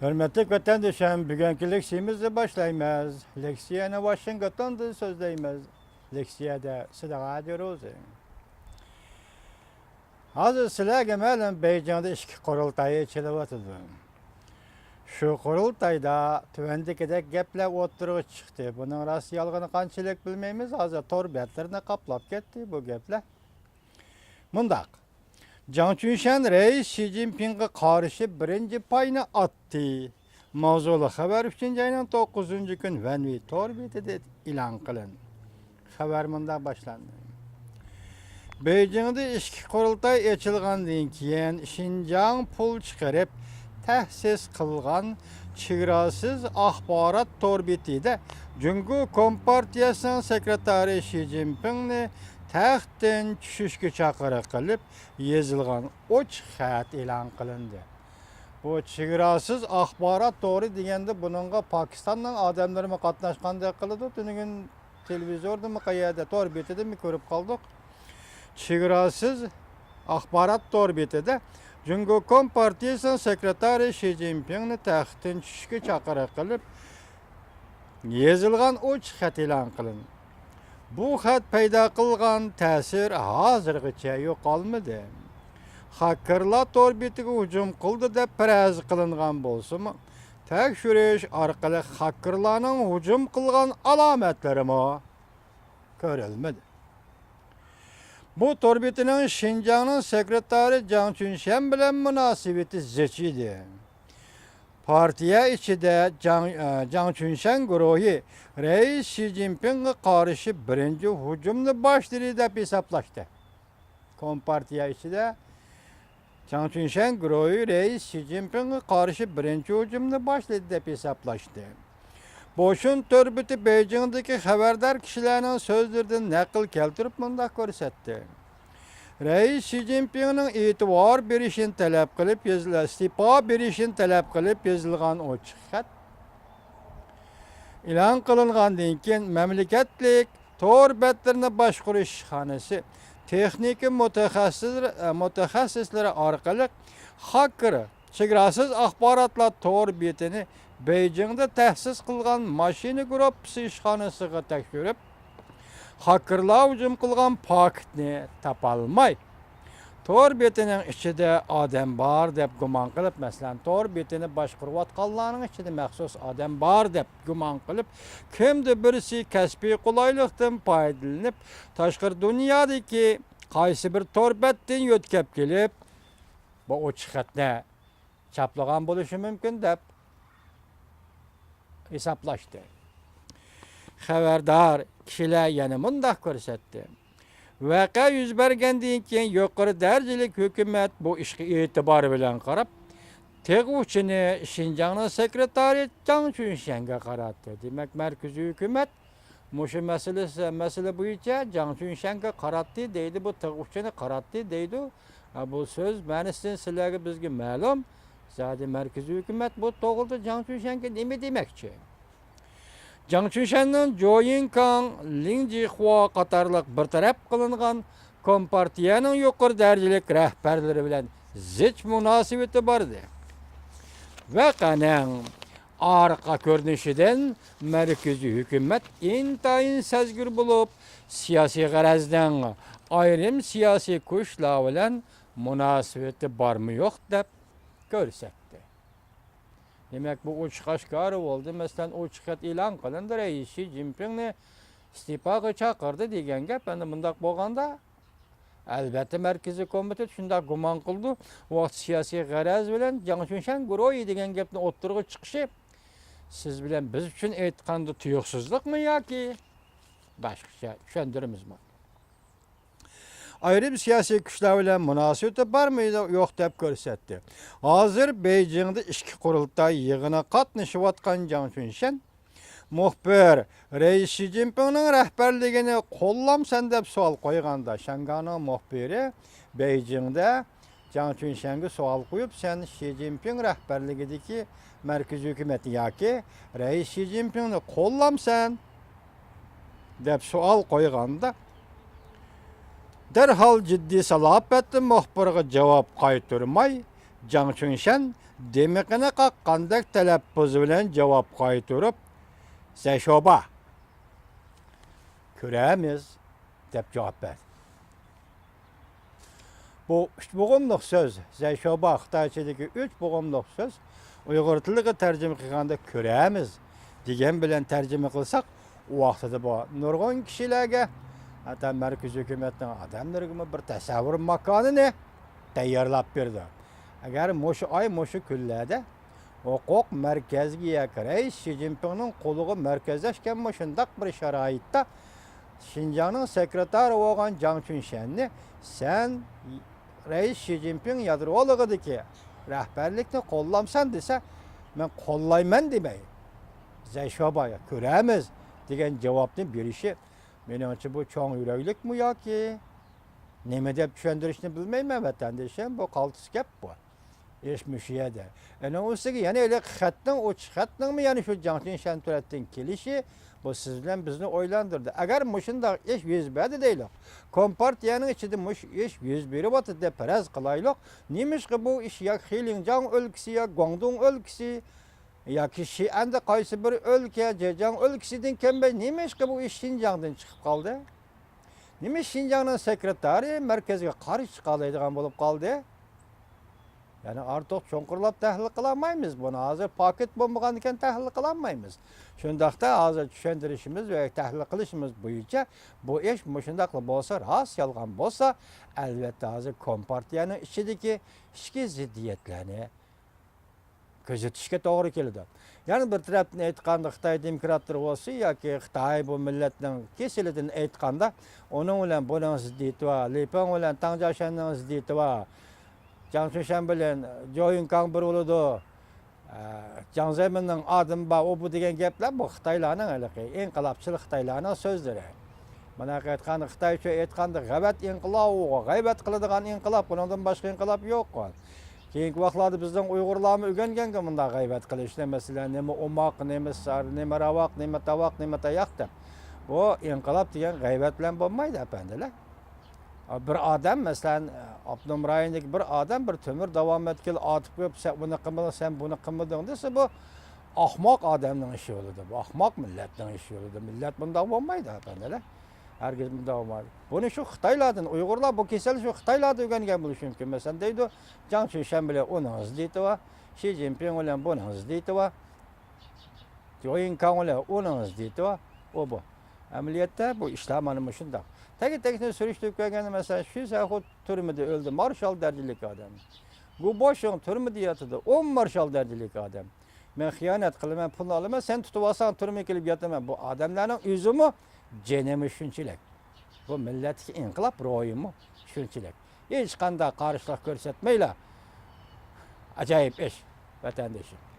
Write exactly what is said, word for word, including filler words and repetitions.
ھۆرمەتلىك ۋەتەندىشىم، بۈگۈنكى لېكسىيىمىزنى باشلايمىز. لېكسىيەنى ۋاشىنگتوندىن سۆزلەيمىز. لېكسىيەدە سىدىغا دېروزى. ھازىر سىلەرگە مەلۇم، بېيجىڭدا ئىككى قۇرۇلتاي ئېچىلىۋاتىدۇ. شۇ قۇرۇلتايدا تۆۋەندىكىدەك گەپلەر ئوتتۇرىغا چىقتى. بۇنىڭ راست يالغىنى قانچىلىك بىلمەيمىز. ھازىر تور بەتلىرىنى قاپلاپ كەتتى بۇ گەپلەر. مۇنداق. جاڭ چۈنشەن رەئىس شى جىنپىڭغا قارشى بىرىنچى پاينى ئاتتى. ماۋزۇلۇق خەۋەر ئۈچىنچى ئاينىڭ توققۇزىنچى كۈن ۋەنۋى تور بېتىدە ئېلان قىلىندى. خەۋەر مۇنداق باشلاندى. بېيجىڭدا ئىككى قۇرۇلتاي ئېچىلغاندىن كېيىن، شىنجاڭ پۇل چىقىرىپ تەسىس قىلغان چېگراسىز ئاخبارات تور بېتىدە جۇڭگو كومپارتىيەسىنىڭ سېكرېتارى شى جىنپىڭنى تەختتىن چۈشۈشكە چاقىرىق قىلىپ يېزىلغان ئوچۇق خەت ئېلان قىلىندى. بۇ چېگراسىز ئاخبارات تورى دېگەندە، بۇنىڭغا پاكىستاننىڭ ئادەملىرىمۇ قاتناشقاندەك قىلىدۇ. تۈنۈگۈن تېلېۋىزوردىمۇ، قەيەردە، تور بېتىدىمۇ كۆرۈپ قالدۇق. چېگراسىز ئاخبارات تور بېتىدە جۇڭگو كومپارتىيىسىنىڭ سېكرېتارى شى جىنپىڭنى تەختتىن چۈشۈشكە چاقىرىق قىلىپ يېزىلغان ئوچۇق خەت ئېلان قىلىندى. بۇ خەت پەيدا قىلغان تەسىر ھازىرغىچە يوقالمىدى. خاكېرلار تور بېتىگە ھۇجۇم قىلدى دەپ پەرەز قىلىنغان بولسىمۇ، تەكشۈرۈش ئارقىلىق خاكېرلارنىڭ ھۇجۇم قىلغان ئالامەتلىرىمۇ كۆرۈلمىدى. بۇ تور بېتىنىڭ شىنجاڭنىڭ سېكرېتارى جاڭ چۈنشەن بىلەن مۇناسىۋىتى زىچ ئىدى. پارتىيە ئىچىدە جاڭ، ئە، جاڭ چۈنشەن گۇرۇھى رەئىس شى جىنپىڭغا قارشى بىرىنچى ھۇجۇمنى باشلىدى دەپ ھېسابلاشتى. كومپارتىيە ئىچىدە جاڭ چۈنشەن گۇرۇھى رەئىس شى جىنپىڭغا قارشى بىرىنچى ھۇجۇمنى باشلىدى دەپ ھېسابلاشتى. بوشۈن تور بېتى بېيجىڭدىكى خەۋەردار كىشىلەرنىڭ سۆزلىرىدىن نەقىل كەلتۈرۈپ مۇنداق كۆرسەتتى. رەئىس شى جىنپىڭنىڭ ئېتىبار بېرىشىنى تەلەپ قىلىپ يېزىل-، ئىستېپا بېرىشىنى تەلەپ قىلىپ يېزىلغان ئوچۇق خەت ئېلان قىلىنغاندىن كېيىن، مەملىكەتلىك تور بەتلىرىنى باشقۇرۇش ئىشخانىسى تېخنىكا مۇتەخەسسىسلىرى، مۇتەخەسسىسلىرى ئارقىلىق خاكېر چېگراسىز ئاخباراتلار تور بېتىنى بېيجىڭدا تەسىس قىلغان ماشىنا گۇرۇپپىسى ئىشخانىسىغا تەكشۈرۈپ، خاكېرلار ھۇجۇم قىلغان پاكىتنى تاپالماي، تور بېتىنىڭ ئىچىدە ئادەم بار دەپ گۇمان قىلىپ، مەسىلەن، تور بېتىنى باشقۇرۇۋاتقانلارنىڭ ئىچىدە مەخسۇس ئادەم بار دەپ گۇمان قىلىپ، كىمدۇر بىرسى كەسپىي قولايلىقتىن پايدىلىنىپ، تاشقىرى دۇنيادىكى قايسى بىر تور بەتتىن يۆتكەپ كېلىپ، بۇ ئوچۇق خەتنى چاپلىغان بولۇشى مۇمكىن دەپ ھېسابلاشتى. خەۋەردار كىشىلەر يەنە مۇنداق كۆرسەتتى. ۋەقە يۈز بەرگەندىن كېيىن، يۇقىرى دەرىجىلىك ھۆكۈمەت بۇ ئىشقا ئېتىبار بىلەن قاراپ، تىغ ئۇچىنى شىنجاڭنىڭ سېكرېتارى جاڭ چۈنشەنگە قاراتتى. دېمەك، مەركىزىي ھۆكۈمەت مۇشۇ مەسىلىسى، مەسىلە بويىچە جاڭ چۈنشەنگە قاراتتى دەيدۇ، بۇ تىغ ئۇچىنى قاراتتى دەيدۇ. ھە، بۇ سۆز مەنىسىدىن سىلەرگە، بىزگە مەلۇم. زادى مەركىزىي ھۆكۈمەت بۇ توغرىدا جاڭ چۈنشەنگە نېمە دېمەكچى؟ جاڭ چۈنشەننىڭ جويىنكاڭ، لىڭ جىخۇا قاتارلىق بىر تەرەپ قىلىنغان كومپارتىيەنىڭ يۇقىرى دەرىجىلىك رەھبەرلىرى بىلەن زىچ مۇناسىۋىتى بار ئىدى. ۋەقەنىڭ ئارقا كۆرۈنۈشىدىن مەركىزىي ھۆكۈمەت ئىنتايىن سەزگۈر بولۇپ، سىياسىي غەرەزنىڭ ئايرىم سىياسىي كۈچلەر بىلەن مۇناسىۋىتى بارمۇ يوق دەپ كۆرسەتتى. دېمەك، بۇ ئوچۇق ئاشكارا بولدى. مەسىلەن، ئوچۇق خەت ئېلان قىلىندى، رەئىس شى جىنپىڭنى ئىستېپاغا چاقىردى دېگەن گەپ. ئەمدى مۇنداق بولغاندا، ئەلۋەتتە، مەركىزىي كومىتېت شۇنداق گۇمان قىلىدۇ. ۋاقىت سىياسىي غەرەز بىلەن جاڭ چۈنشەن گۇرۇھى دېگەن گەپنى ئوتتۇرىغا چىقىشى سىز بىلەن بىز ئۈچۈن ئېيتقاندا تۇيۇقسىزلىقمۇ ياكى باشقىچە چۈشەندۈرىمىزمۇ؟ ئايرىم سىياسىي كۈچلەر بىلەن مۇناسىۋىتى بارمۇ يوق دەپ كۆرسەتتى. ھازىر بېيجىڭدا ئىككى قۇرۇلتاي يىغىنىغا قاتنىشىۋاتقان جاڭ چۈنشەن مۇخبىر، رەئىس شى جىنپىڭنىڭ رەھبەرلىكىنى قوللامسەن دەپ سوئال قويغاندا، شياڭگاڭنىڭ مۇخبىرى بېيجىڭدە جاڭ چۈنشەنگە سوئال قويۇپ، سەن شى جىنپىڭ رەھبەرلىكىدىكى مەركىزىي ھۆكۈمەتنى ياكى رەئىس شى جىنپىڭنى قوللامسەن؟ دەپ سوئال قويغاندا، دەرھال جىددىي سالاپەتتە مۇخبىرغا جاۋاب قايتۇرماي، جاڭ چۈنشەن دىمىقىنى قاققاندەك تەلەپپۇز بىلەن جاۋاب قايتۇرۇپ، زەيشوبا، كۆرەرمىز، دەپ جاۋاب بەردى. بۇ ئۈچ بوغۇملۇق سۆز، زەيشوبا خىتايچىدىكى ئۈچ بوغۇملۇق سۆز، ئۇيغۇر تىلىغا تەرجىمە قىلغاندا كۆرەرمىز دېگەن بىلەن تەرجىمە قىلساق، ئۇ ۋاقتىدا بۇ نۇرغۇن كىشىلەرگە، ھەتتا مەركىزىي ھۆكۈمەتنىڭ ئادەملىرىگىمۇ بىر تەسەۋۋۇر ماكانىنى تەييارلاپ بېرىدۇ. ئەگەر مۇشۇ ئاي، مۇشۇ كۈنلەردە ھوقۇق مەركەزگە ياكى رەئىس شى جىنپىڭنىڭ قولىغا مەركەزلەشكەن مۇشۇنداق بىر شارائىتتا شىنجاڭنىڭ سېكرېتارى بولغان جاڭ چۈنشەننى سەن رەئىس شى جىنپىڭ يادرولۇقىدىكى رەھبەرلىكنى قوللامسەن دېسە، مەن قوللايمەن دېمەي، زەيشوبايا كۆرەرمىز دېگەن جاۋابنى بېرىشى، مېنىڭچە، بۇ چوڭ يۈرەكلىكمۇ ياكى نېمە دەپ چۈشەندۈرۈشنى بىلمەيمەن، ۋەتەندىشىم، بۇ قالتىس گەپ بۇ. ئىش مۇشۇ يەردە. ئۇنىڭ ئۈستىگە يەنە ھېلىقى خەتنىڭ، ئۇ خەتنىڭمۇ يەنە شۇ جاڭ چۈنشەن تۈرەتتىن كېلىشى، بۇ سىز بىلەن بىزنى ئويلاندۇردى. ئەگەر مۇشۇنداق ئىش يۈز بەردى دەيلۇق، كومپارتىيەنىڭ ئىچىدە مۇشۇ ئىش يۈز بېرىۋاتىدۇ دەپ پەرەز قىلايلۇق، نېمىشقا بۇ ئىش يا خېلىڭجاڭ ئۆلكىسى، يا گۇاڭدۇڭ ئۆلكىسى، ياكى شىئەندە قايسى بىر ئۆلكە، جېجياڭ ئۆلكىسىدىن كەلمەي، نېمىشقا بۇ ئىش شىنجاڭدىن چىقىپ قالدى؟ نېمە شىنجاڭنىڭ سېكرېتارى مەركەزگە قارشى چىقالايدىغان بولۇپ قالدى؟ يەنى ئارتۇق چوڭقۇرلاپ تەھلىل قىلالمايمىز. بۇنى ھازىر پاكىت بولمىغاندىكىن تەھلىل قىلالمايمىز. شۇنداقتا ھازىر چۈشەندۈرۈشىمىز ۋە تەھلىل قىلىشىمىز بويىچە بۇ ئىش مۇشۇنداقلا بولسا، راست يالغان بولسا، ئەلۋەتتە ھازىر كومپارتىيەنىڭ ئىچىدىكى ئىچكى زىددىيەتلەرنى كۆزىتىشكە توغرا كېلىدۇ. يەنە بىر تەرەپتىن ئېيتقاندا، خىتاي دېموكراتلىرى بولسۇن ياكى خىتاي بۇ مىللەتنىڭ كېسىلىدىن ئېيتقاندا، ئۇنىڭ بىلەن بۇنىڭ زىددىيىتى بار، لى پېڭ بىلەن تاڭ جياشەننىڭ زىددىيىتى بار، جاڭ چۈنشەن بىلەن جو يۈنكاڭ بىر بولىدۇ، ئە، جاڭ زېمىننىڭ ئادىمى بار، ئۇ بۇ دېگەن گەپلەر بۇ خىتايلارنىڭ ھېلىقى ئىنقىلابچىل خىتايلارنىڭ سۆزلىرى. مانا ئېيتقاندا، خىتايچە ئېيتقاندا، غەۋەت ئىنقىلاب، غەيۋەت قىلىدىغان ئىنقىلاب، بۇنىڭدىن باشقا ئىنقىلاب يوق. كېيىنكى ۋاقىتلاردا بىزنىڭ ئۇيغۇرلارمۇ ئۆگەنگەنكەن مۇنداق غەيۋەت قىلىشنى، مەسىلەن، نېمە ئوماق، نېمە سار، نېمە راۋاق، نېمە تاۋاق، نېمە تاياق دەپ. بۇ ئىنقىلاب دېگەن غەيۋەت بىلەن بولمايدۇ، ئەپەندىلەر. بىر ئادەم، مەسىلەن، ئاپتونوم رايوندىكى بىر ئادەم بىر تۆمۈر داۋامەتكىلى ئاتىپ قويۇپ، سەن ئۇنى قىلمىدىڭ، سەن بۇنى قىلمىدىڭ دېسە، بۇ ئاخماق ئادەمنىڭ ئىشى بولىدۇ. بۇ ئاخماق مىللەتنىڭ ئىشى بولىدۇ. مىللەت بۇنداق بولمايدۇ، ئەپەندىلەر. ھەرگىز بۇنداق بولمايدۇ. بۇنى شۇ خىتايلاردىن، ئۇيغۇرلار بۇ كېسەلنى شۇ خىتايلاردا ئۆگەنگەن بولۇشى مۇمكىن. مەسىلەن، دەيدۇ، جاڭ چۈنشەن بىلەن ئۇنىڭ زىددىيىتى بار، شى جىنپىڭ بىلەن بۇنىڭ زىددىيىتى بار، جو يۈنكاڭ بىلەن ئۇنىڭ زىددىيىتى بار، ئۇ بۇ. ئەمەلىيەتتە بۇ ئىشلار مانا مۇشۇنداق. تەگى تەكنى سۈرۈشتۈرۈپ كەلگەندە، مەسىلەن، شۈ سەخۇ تۈرمىدە ئۆلدى، مارشال دەرىجىلىك ئادەم. گۇ بوشۇڭ تۈرمىدە ياتىدۇ، ئۇمۇ مارشال دەرىجىلىك ئادەم. مەن خىيانەت قىلىمەن، پۇلنى ئالىمەن، سەن تۇتۇۋالساڭ تۈرمىگە كېلىپ ياتىمەن. بۇ ئادەملەرنىڭ ئۆزىمۇ جېنىمۇ شۇنچىلىك. بۇ مىللەتتىكى ئىنقىلاب روھىمۇ شۇنچىلىك. ھېچقانداق قارشىلىق كۆرسەتمەيلا. ئاجايىپ ئىش، ۋەتەندىشىم.